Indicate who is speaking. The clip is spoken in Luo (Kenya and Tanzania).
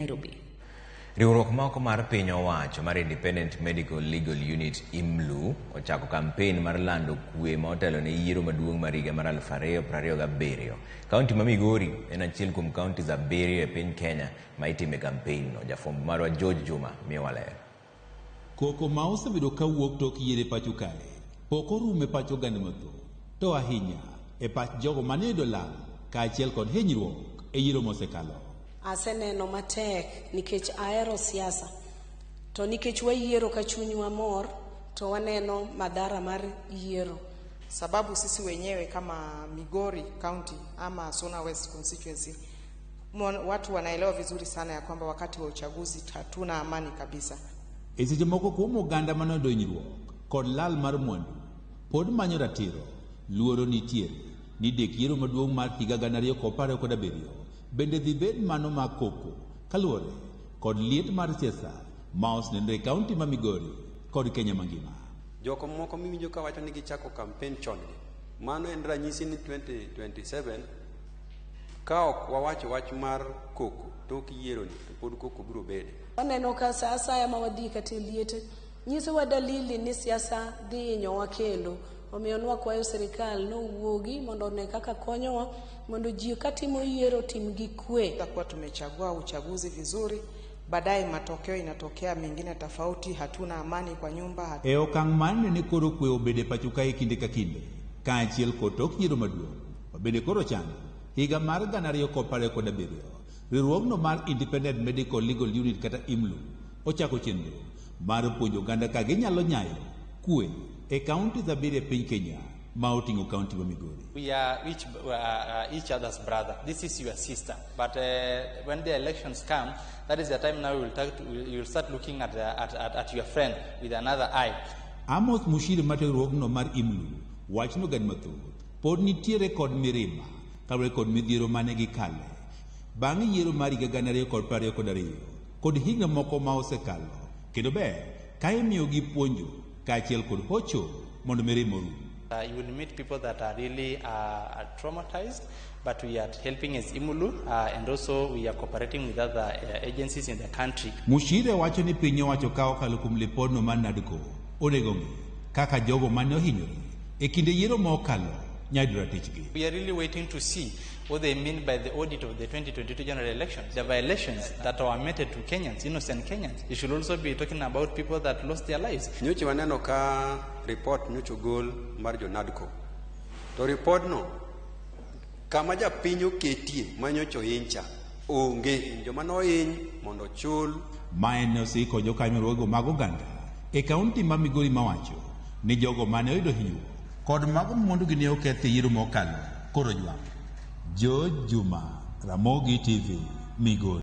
Speaker 1: Nairobi.
Speaker 2: Riwruok moko mar piny owacho mar Independent Medical Legal Unit IMLU ochako kampen mar lando kwe ma otelo ne yiero maduong' mar higa mar 2027. Kaunti ma Migori en achiel kuom counties 7 e piny Kenya ma itime kampen no. Jafwambo marwa George Juma miyowa ler.
Speaker 3: Koko ma osebedo kawuok tok yiero e pacho kae pok orumo e pach oganda mathoth, to ahinya e pach jogo mane oyudo lal kaachiel kod hinyruok e yiero mosekalo.
Speaker 4: Aseneno matek nikech ahero siasa, to nikech wayiero ka chunywa mor to waneno madhara mar yiero.
Speaker 5: Sababu sisi wenyewe kama Migori County ama Suna West constituency watu wanaelewa vizuri sana ya kwamba wakati wa uchaguzi hatuna amani kabisa.
Speaker 3: E seche moko kuom oganda mane oyudo hinyruok kod lal mar mwandu pod manyo ratiro, luoro nitiere ni dek yiero maduong' mar higa 2027 bende dhi bed mano mar koko kaluwore kod liet mar siasa ma osenenore e kaunti ma Migori kod Kenya mangima.
Speaker 6: Joko moko miwinjo kawacho ni gichako kampen chon gi, mano en ranyisi ni 2027 ka ok wawacho wach mar koko tok yiero ni to pod koko biro bede.
Speaker 4: Waneno ka sa asaya ma wadhi kata e liete nyisowa dalili ni siasa dhi hinyowa kendo. Omiyo nwakwayo sirikal nowuogi mondo one kaka konyowa mondo ji katimo yiero tim gi kwe.
Speaker 5: Tutakuwa tumechagua uchaguzi vizuri, baadaye matokeo inatokea mengine tofauti, hatuna amani kwa nyumba.
Speaker 3: E okang' mar nene koro kwe obedo e pacho kae kinde ka kinde, kaachiel kod tok yiero maduong' ma bende koro chano higa mar 2027, riwruogno mar Independent Medical Legal Unit kata IMLU ochako chenro mar puonjo oganda ka ginyalo nyayo kwe e kaunti 7 e piny Kenya ma oting'o kaunti ma Migori.
Speaker 7: We are each other's brother. This is your sister. But when the elections come, that is the time now you will start looking at your friend with another eye.
Speaker 3: Amos Mushiri mar riwruogno mar IMLU wacho ni oganda mathoth pod nitiere kod mirima kaluwore kod midhiero mane gikale bang' yiero mar higa 2022 kod higni moko ma osekalo, kendo ber ka imiyogi puonjo kaachiel kod hocho mondo mirima orum.
Speaker 7: You will meet people that are really traumatized, but we are helping as IMLU, and also we are cooperating with other agencies in the country.
Speaker 3: Mushire wacho ni piny owacho ka okalo kuom lipodno mar NADCO onego ng'i kaka jogo mane ohinyore e kinde yiero ma okalo nyalo yudo ratichgi.
Speaker 7: We are really waiting to see what they mean by the audit of the 2022 general elections, the violations that were meted to Kenyans, innocent Kenyans. You should also be talking about people that lost their lives.
Speaker 6: Nyocha waneno ka report nyocha ogol mar jo NADCO. To report no kama japiny oketie ma nyocha ohiny cha onge, joma nohiny mondo ochul.
Speaker 3: Mae ne osiko jokanyo riwruoge mag oganda e kaunti ma Migori mawacho ni jogo mane oyudo hinyruok kod mago mwandugi ne okethi e yiero mokalo koro ywak. George Juma, Ramogi TV, Migori.